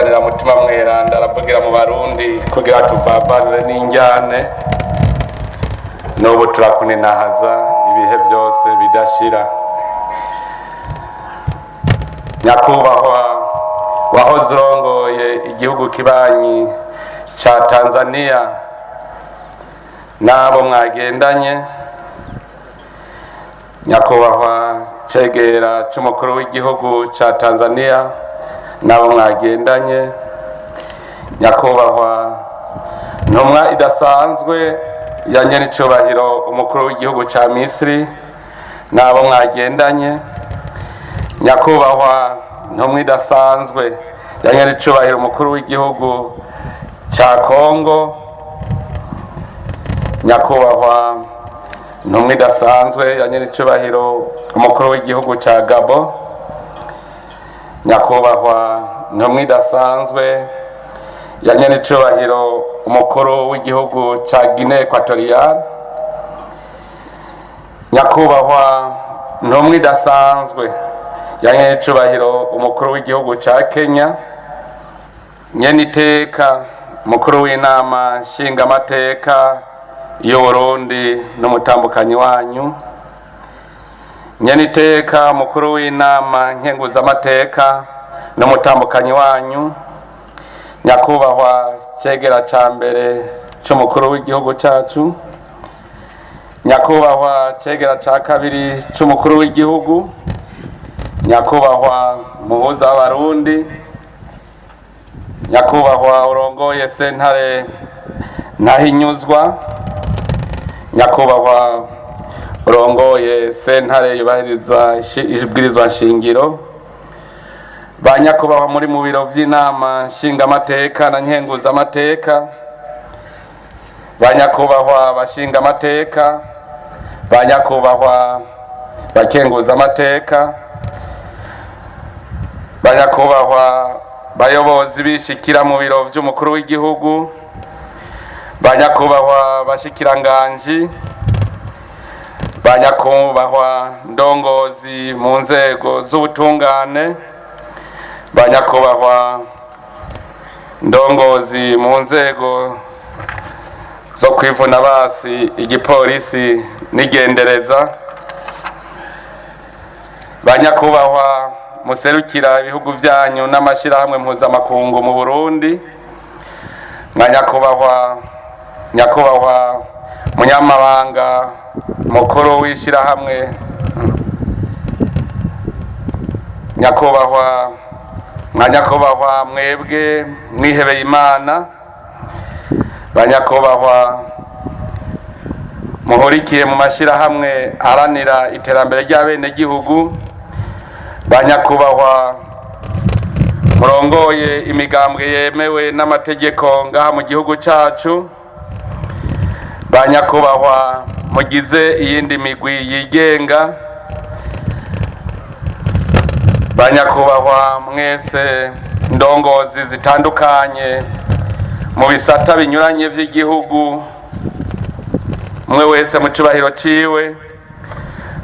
kutuzanira Mutima Mweranda aravugira mu Barundi kugira tuvavanure n'injyane. N'ubu turakuninahaza ibihe byose bidashira. Nyakubahwa wahoze urongoye igihugu kibanyi ca Tanzania n'abo mwagendanye, nyakubahwa cegera c'umukuru w'igihugu ca Tanzania n'abo mwagendanye, nyakubahwa ntumwa idasanzwe ya nyenicubahiro umukuru w'igihugu ca Misiri n'abo mwagendanye, nyakubahwa ntumwa idasanzwe ya nyenicubahiro umukuru w'igihugu ca Kongo, nyakubahwa ntumwa idasanzwe ya nyenicubahiro umukuru w'igihugu ca Gabo, nyakubahwa ntumwa idasanzwe ya nyenicubahiro umukuru w'igihugu ca Guinée Equatoriale, nyakubahwa ntumwa idasanzwe ya nyenicubahiro umukuru w'igihugu ca Kenya, nyeniteka mukuru w'inama nshingamateka y'Uburundi n'umutambukanyi wanyu, nyeniteka mukuru w'inama nkenguzamateka n'umutambukanyi wanyu, nyakubahwa cegera ca mbere c'umukuru w'igihugu cacu, nyakubahwa cegera ca kabiri c'umukuru w'igihugu, nyakubahwa muhuza w'Abarundi, nyakubahwa urongoye sentare Ntahinyuzwa, nyakubahwa urongoye sentare yubahiriza ibwirizwa nshingiro, ba nyakubahwa muri mu biro vy'inama nshingamateka na nkenguzamateka, ba nyakubahwa bashingamateka, ba nyakubahwa bakenguzamateka, ba nyakubahwa bayobozi bishikira mu biro vy'umukuru w'igihugu, ba nyakubahwa bashikiranganji, ba nyakubahwa ndongozi mu nzego z'ubutungane, ba nyakubahwa ndongozi mu nzego zo kwivuna basi, igipolisi n'igendereza, ba nyakubahwa muserukira ibihugu vyanyu n'amashirahamwe mpuzamakungu mu Burundi, mwa nyakubahwa, nyakubahwa munyamabanga mukuru w'ishirahamwe, nyakubahwa, mwa nyakubahwa mwebwe mwihebeye Imana, ba nyakubahwa muhurikiye mu mashirahamwe aharanira iterambere ry'abenegihugu, ba nyakubahwa murongoye imigambwe yemewe n'amategeko ngaha mu gihugu cacu, ba nyakubahwa mugize iyindi migwi yigenga, ba nyakubahwa mwese ndongozi zitandukanye mu bisata binyuranye vy'igihugu, mwe wese mu cubahiro ciwe,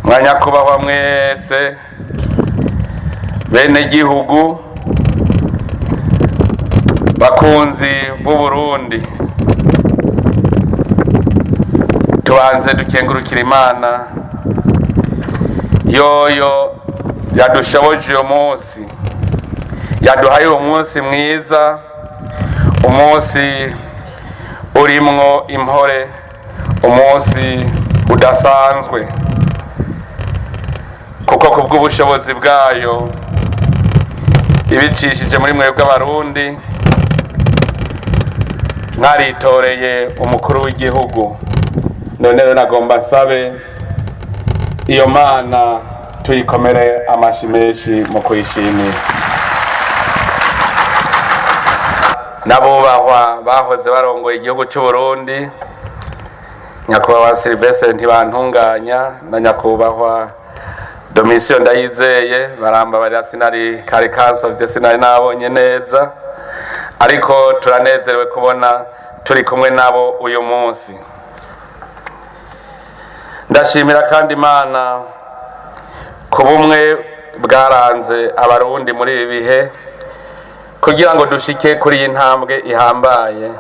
mwa nyakubahwa mwese bene gihugu, bakunzi b'Uburundi, tubanze dukengurukira Imana yoyo yadushoboje uyu munsi, yaduhaye uwo munsi mwiza, umunsi urimwo impore, umunsi udasanzwe, kuko kubw'ubushobozi bwayo ibicishije muri mwebwe Abarundi mwaritoreye umukuru w'igihugu. None rero nagomba nsabe iyo Mana tuyikomere amashi menshi mu kuyishimira. N'abubahwa bahoze barongoye igihugu cy'u Burundi, nyakubahwa Sylvestre Ntibantunganya na nyakubahwa Domitien Ndayizeye, barambabarira sinari kari kansovye, sinari nabonye neza, ariko turanezerewe kubona turi kumwe nabo uyu munsi. Ndashimira kandi Imana ku bumwe bwaranze Abarundi muri ibi bihe, Kugira ngo dushike kuri iyi ntambwe ihambaye,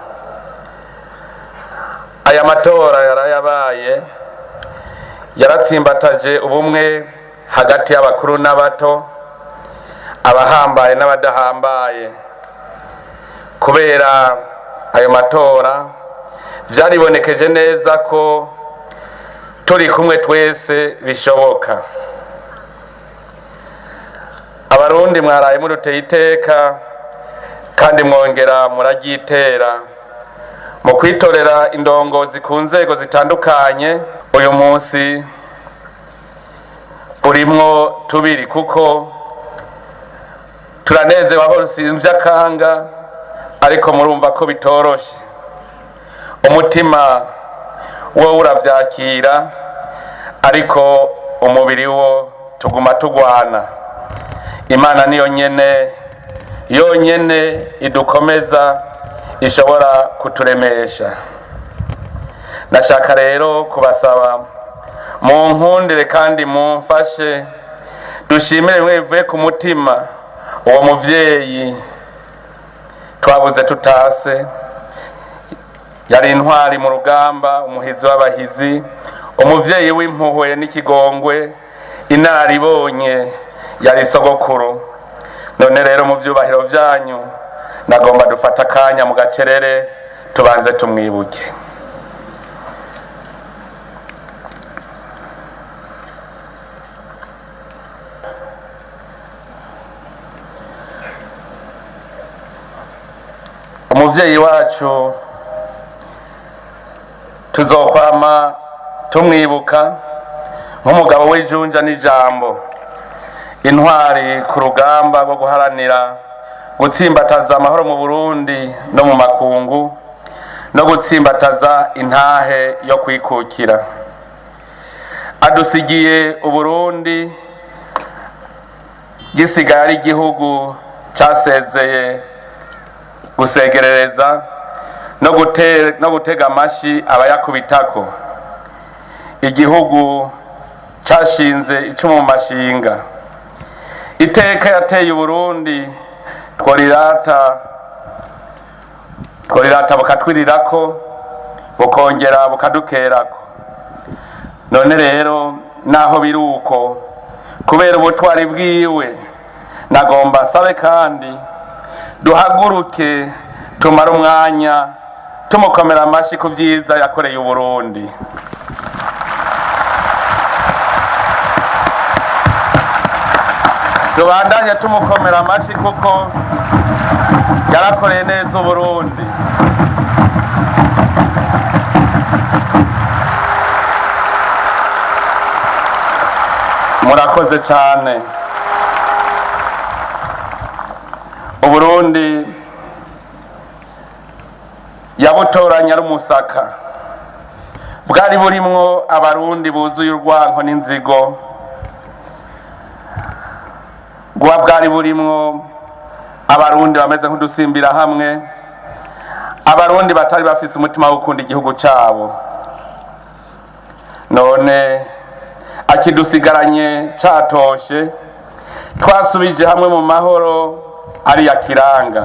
aya matora yarayabaye, yaratsimbataje ubumwe hagati y'abakuru n'abato, abahambaye n'abadahambaye. Kubera ayo matora, vyaribonekeje neza ko turi kumwe twese bishoboka. Abarundi mwaraye muruteye iteka kandi mwongera muraryitera mu kwitorera indongozi ku nzego zitandukanye. Uyu munsi urimwo tubiri, kuko turanezewe aho rusimvye akanga, ariko murumva ko bitoroshe. Umutima wo uravyakira, ariko umubiri wo tuguma tugwana. Imana niyo nyene yonyene idukomeza, ishobora kuturemesha. Nashaka rero kubasaba mu nkundire kandi mumfashe dushimire bimwe bivuye ku mutima uwo muvyeyi twabuze tutase. Yari intwari mu rugamba, umuhizi w'abahizi, umuvyeyi w'impuhwe n'ikigongwe, inararibonye, yari sogokuru. None rero, mu vyubahiro vyanyu, nagomba dufata akanya mu gacerere tubanze tumwibuke. Umuvyeyi wacu tuzokwama tumwibuka nk'umugabo w'ijunja n'ijambo, intwari ku rugamba rwo guharanira gutsimbataza amahoro mu Burundi no mu makungu, no gutsimbataza intahe yo kwikukira. Adusigiye Uburundi gisigaye ari igihugu casezeye gusegerereza no gutega amashi abayakubitako, igihugu cashinze icumu mu mashinga. Iteka yateye Uburundi tworirata, tworirata bukatwirirako, bukongera bukadukerako. None rero, naho biri uko, kubera ubutwari bwiwe, nagomba nsabe kandi duhaguruke tumare umwanya tumukomera amashi ku vyiza yakoreye Uburundi. Tubandanye tumukomera amashi kuko yarakoreye neza Uburundi. Murakoze cyane. Uburundi yabutoranya ari umusaka, bwari burimwo Abarundi buzuye urwanko n'inzigo, bwa bwari burimwo Abarundi bameze nk'udusimbira hamwe, Abarundi batari bafise umutima wo gukunda igihugu cabo. None akidusigaranye catoshe, twasubije hamwe mu mahoro ariya kiranga.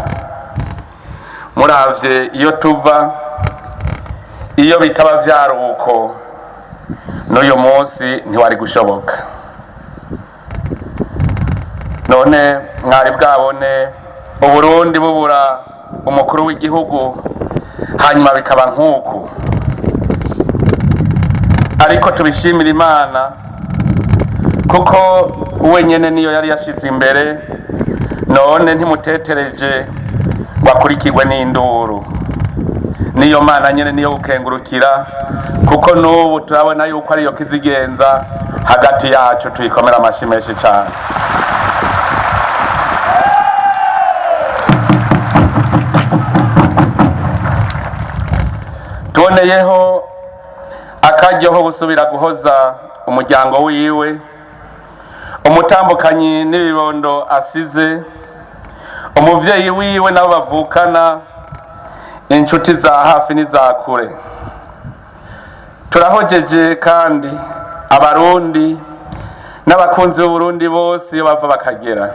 Muravye iyo tuva, iyo bitaba vyari uko, n'uyu munsi ntiwari gushoboka. None mwari bwabone Uburundi bubura umukuru w'igihugu hanyuma bikaba nk'uku? Ariko tubishimira Imana, kuko wenyene niyo yari yashize imbere. None ntimutetereje ngo akurikirwe n'induru. Niyo Mana nyene niyo gukengurukira, kuko n'ubu turabona yuko ariyo kizigenza hagati yacu. Tuyikomera amashi menshi cane. Tuboneyeho akaryo ko gusubira guhoza umuryango wiwe, umutambukanyi n'ibibondo asize, umuvyeyi wiwe nabo bavukana, inshuti za hafi n'iza kure. Turahojeje kandi Abarundi n'abakunzi b'Uburundi bose iyo bava bakagera.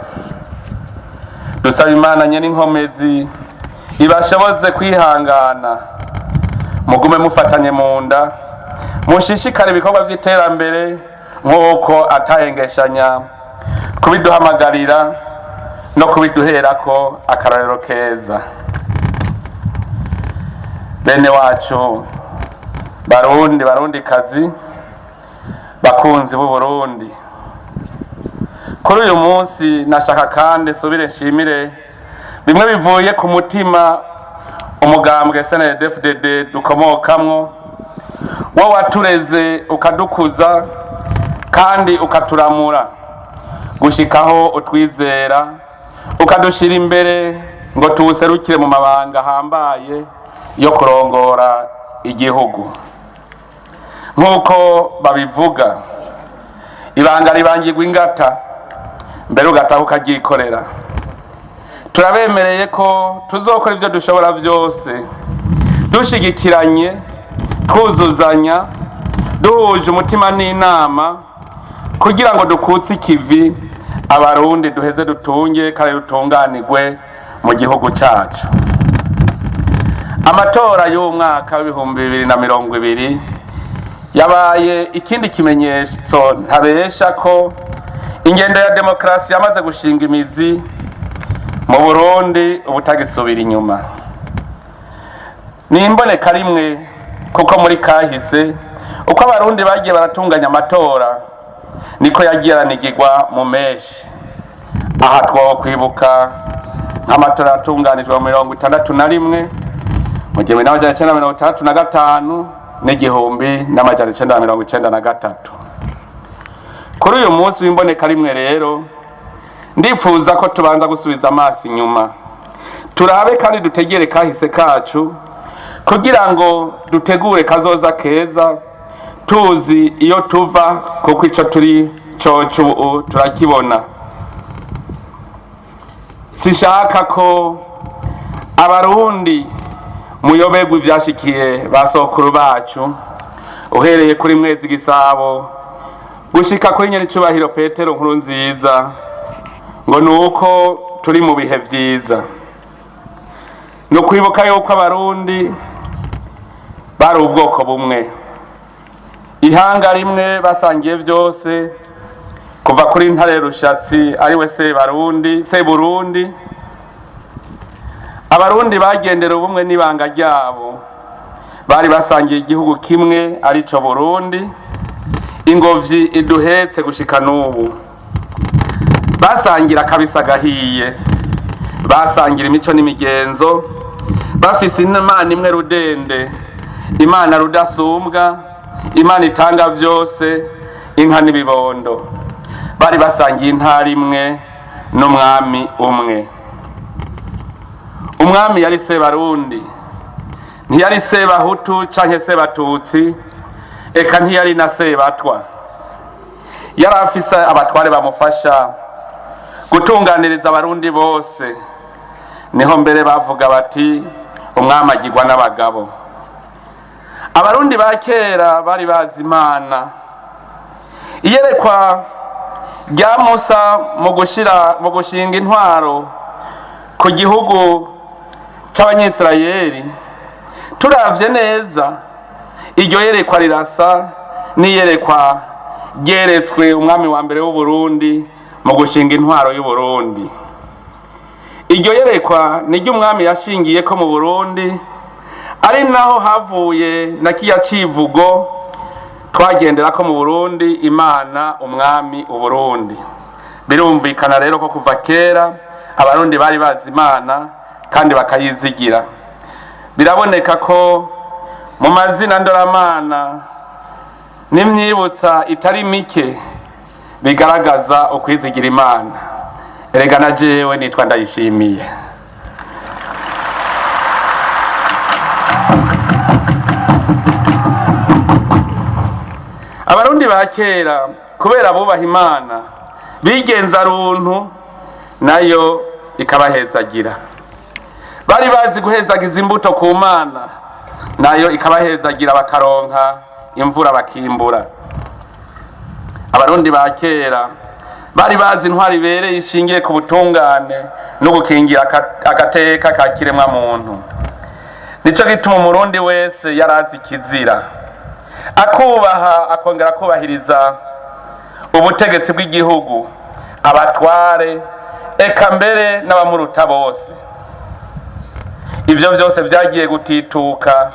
Dusaba Imana nye n'inkomezi ibashoboze kwihangana, mugume mufatanye mu nda, mushishikare ibikorwa vy'iterambere nk'uko atahengeshanya kubiduhamagarira no kubiduherako akarorero keza. Bene wacu Barundi, Barundi kazi, bakunzi b'u Burundi, kuri uyu munsi nashaka kandi nsubire nshimire bimwe bivuye ku mutima umugambwe SNDD-FDD dukomokamwo, wo watureze ukadukuza kandi ukaturamura gushikaho utwizera ukadushira imbere ngo tuwuserukire mu mabanga ahambaye yo kurongora igihugu. Nk'uko babivuga, ibanga ribangirwa ingata mbere ugataha ukaryikorera. Turabemereye ko tuzokora ivyo dushobora vyose dushigikiranye, twuzuzanya, duhuje umutima n'inama, kugira ngo dukutse ikivi Abarundi, duheze dutunge kandi dutunganirwe mu gihugu cacu. Amatora y'umwaka w'2020 yabaye ikindi kimenyetso ntabesha ko ingendo ya demokarasi yamaze gushinga imizi mu Burundi, ubutagisubira inyuma. Ni imboneka rimwe, kuko muri kahise uko Abarundi bagiye baratunganya amatora niko yagiye aranigirwa mu menshi. Aha twokwibuka nk'amatora yatunganijwe mu 61, mu 1965 n'1993. Kuri uyu munsi w'imboneka rimwe rero, ndifuza ko tubanza gusubiza amaso inyuma, turabe kandi dutegere kahise kacu kugira ngo dutegure kazoza keza tuzi iyo tuva, kuko ico turi coco ubu turakibona. Sishaka ko Abarundi muyoberwa ivyashikiye ba sokuru bacu, uhereye kuri Mwezi Gisabo gushika kuri Nyenicubahiro Petero Nkuru Nziza, ngo ni uko turi mu bihe vyiza. Ni ukwibuka yuko Abarundi bari ubwoko bumwe, ihanga rimwe, basangiye vyose, kuva kuri Ntare Rushatsi ariwe se Barundi, se Burundi. Abarundi bagendera ubumwe n'ibanga ryabo, bari basangiye igihugu kimwe arico Burundi, ingovyi iduhetse gushika n'ubu. Basangira akabisi agahiye, basangira imico n'imigenzo, bafise Imana imwe rudende, Imana rudasumbwa, Imana itanga vyose, inka n'ibibondo. Bari basangiye intara imwe n'umwami umwe. Umwami yari Sebarundi, ntiyari Sebahutu canke Sebatutsi, eka ntiyari na Sebatwa. Yari afise abatware bamufasha gutunganiriza Abarundi bose. Niho mbere bavuga bati: "Umwami agirwa n'abagabo." Abarundi ba kera bari bazi Imana. Iyerekwa rya Musa mu gushira mu gushinga intwaro ku gihugu c'Abanyisirayeli, turavye neza iryo yerekwa rirasa n'iyerekwa ryeretswe umwami wa mbere w'Uburundi mu gushinga intwaro y'Uburundi. Iryo yerekwa niryo umwami yashingiye ko mu Burundi, ari naho havuye na kiya civugo twagendera ko mu Burundi: "Imana, Umwami, Uburundi." Birumvikana rero ko kuva kera Abarundi bari bazi Imana kandi bakayizigira. Biraboneka ko mu mazina ndoramana n'imyibutsa itari mike bigaragaza ukwizigira Imana. Erega na jewe nitwa Ndayishimiye. Abarundi ba kera, kubera bubaha Imana, bigenza runtu nayo ikabahezagira. Bari bazi guhezagiza imbuto ku Mana, nayo ikabahezagira, bakaronka imvura, bakimbura. Abarundi ba kera Bari bazi intwari ibereye ishingiye ku butungane no gukingira agateka ka kiremwa muntu. Nico gituma umurundi wese yarazi ikizira, akubaha akongera akubahiriza ubutegetsi bw'igihugu, abatware, eka mbere n'abamuruta bose. Ivyo vyose vyagiye gutituka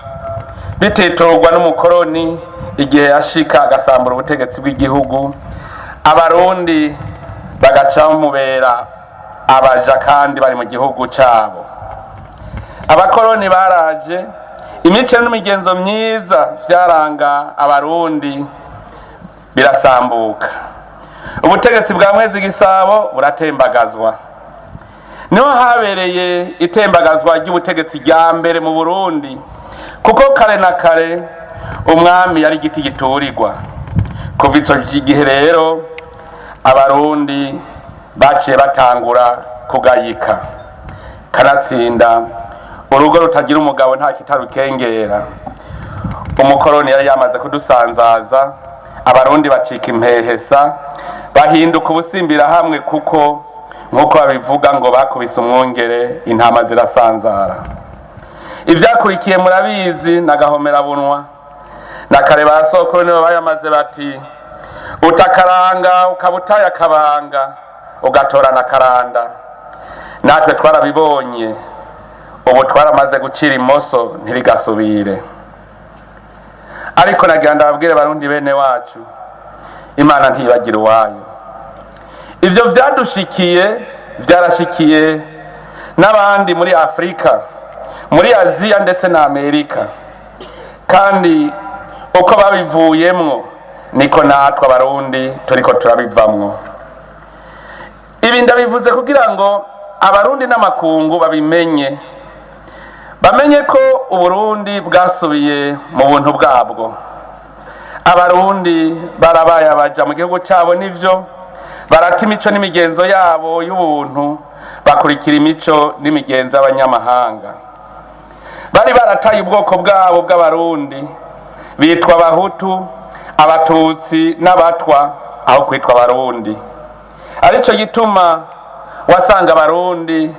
bititurwa n'umukoroni igihe yashika agasambura ubutegetsi bw'igihugu, abarundi bagaca bamubera abaja kandi bari mu gihugu cabo. Abakoroni baraje, imico n'imigenzo myiza vyaranga abarundi birasambuka, ubutegetsi bwa Mwezi Gisabo buratembagazwa. Niho habereye itembagazwa ry'ubutegetsi rya mbere mu Burundi, kuko kare na kare umwami yari igiti giturirwa. Kuva ico gihe rero abarundi baciye batangura kugayika. Kanatsinda urugo rutagira umugabo nta kitarukengera. Umukoroni yari yamaze kudusanzaza, abarundi bacika impehesa, bahinduka ubusimbira hamwe, kuko nk'uko babivuga ngo bakubise umwungere intama zirasanzara. Ivyakurikiye murabizi na gahomerabunwa na kare ba sokuru nibo bayamaze bati utakaranga ukaba utaye akabanga ugatorana akaranda. Natwe twarabibonye, ubu twaramaze gucira imoso ntirigasubire. Ariko nagira ndababwire barundi bene wacu, Imana ntibagira uwayo. Ivyo vyadushikiye vyarashikiye n'abandi muri Afrika, muri Aziya ndetse na Amerika, kandi uko babivuyemwo niko natwe abarundi turiko turabivamwo. Ibi ndabivuze kugira ngo abarundi n'amakungu babimenye, bamenye ko uburundi bwasubiye mu buntu bwabwo. Abarundi barabaye abaja mu gihugu cabo, nivyo, barata imico n'imigenzo yabo y'ubuntu, bakurikira imico n'imigenzo y'abanyamahanga. Bari barataye ubwoko bwabo bw'abarundi, bitwa abahutu, abatutsi n'abatwa aho kwitwa abarundi. Arico gituma wasanga abarundi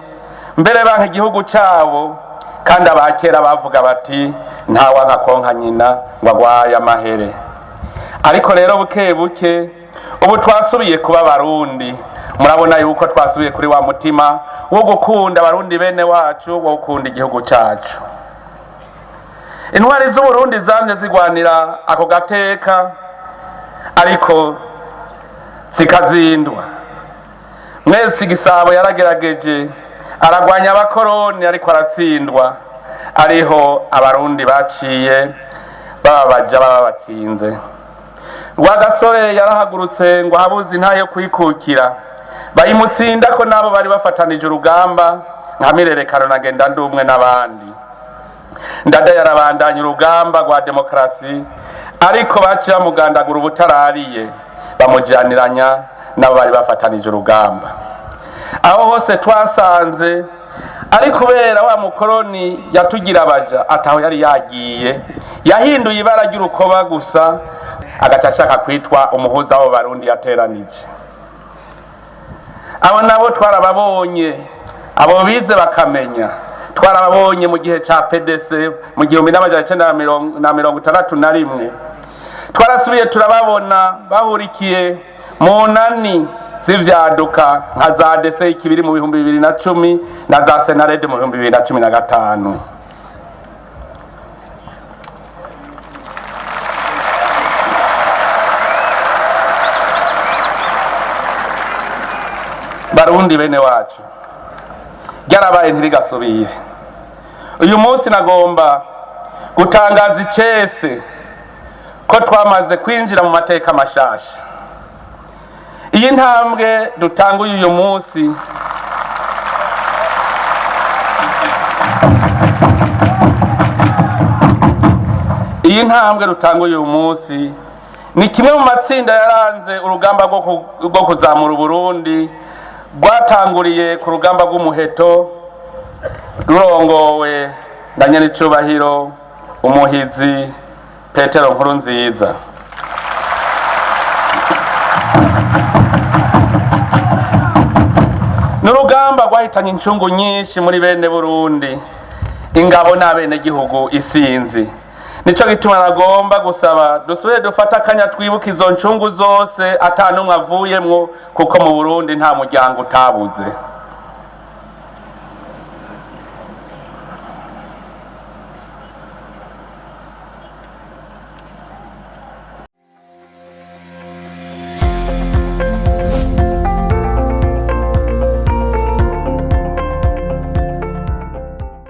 mbere banka igihugu cabo, kandi abakera bavuga bati ntawanka konka nyina ngo agwaye amahere. Ariko rero buke buke ubu twasubiye kuba abarundi. Murabona yuko twasubiye kuri wa mutima wo gukunda abarundi bene wacu, wo gukunda igihugu cacu. Intwari z'uburundi zamye zigwanira ako gateka, ariko zikazindwa. Mwezi Gisabo yaragerageje aragwanya abakoroni, ariko aratsindwa. Ariho abarundi baciye bababaja baba batsinze. Rwagasore yarahagurutse ngo ahabuze intahe yo kwikukira, bayimutsinda ko nabo bari bafatanije urugamba nka Mirerekano na Ngendandumwe n'abandi. Ndada yarabandanya urugamba rwa demokarasi, ariko baciye bamugandagura ubutarariye, bamujaniranya nabo bari bafatanije urugamba. Aho hose twasanze ari kubera wa mukoroni yatugira abaja ataho yari yagiye, yahinduye ibara ry'urukoba gusa, agaca ashaka kwitwa umuhuza w'abo barundi yateranije. Abo nabo twarababonye, abo bize bakamenya, twarababonye mu gihe ca PDC mu 1961. Twarasubiye turababona bahurikiye mu nani z'ivyaduka nka za DC ikibiri mu 2010 na za Senarede mu 2015. Barundi bene wacu, ryarabaye ntirigasubire. Uyu munsi nagomba gutangaza icese ko twamaze kwinjira mu mateka mashasha. Iyi ntambwe dutanguye uyu munsi iyi ntambwe dutanguye uyu munsi ni kimwe mu matsinda yaranze urugamba rwo kuzamura Uburundi, rwatanguriye ku rugamba rw'umuheto rurongowe na nyenicubahiro umuhizi Petero Nkurunziza. N'urugamba rwahitanye incungu nyinshi muri bene Burundi, ingabo n'abenegihugu isinzi. Nico gituma nagomba gusaba dusubire dufate akanya twibuka izo ncungu zose, ata n'umwe avuyemwo, kuko mu Burundi nta muryango utabuze.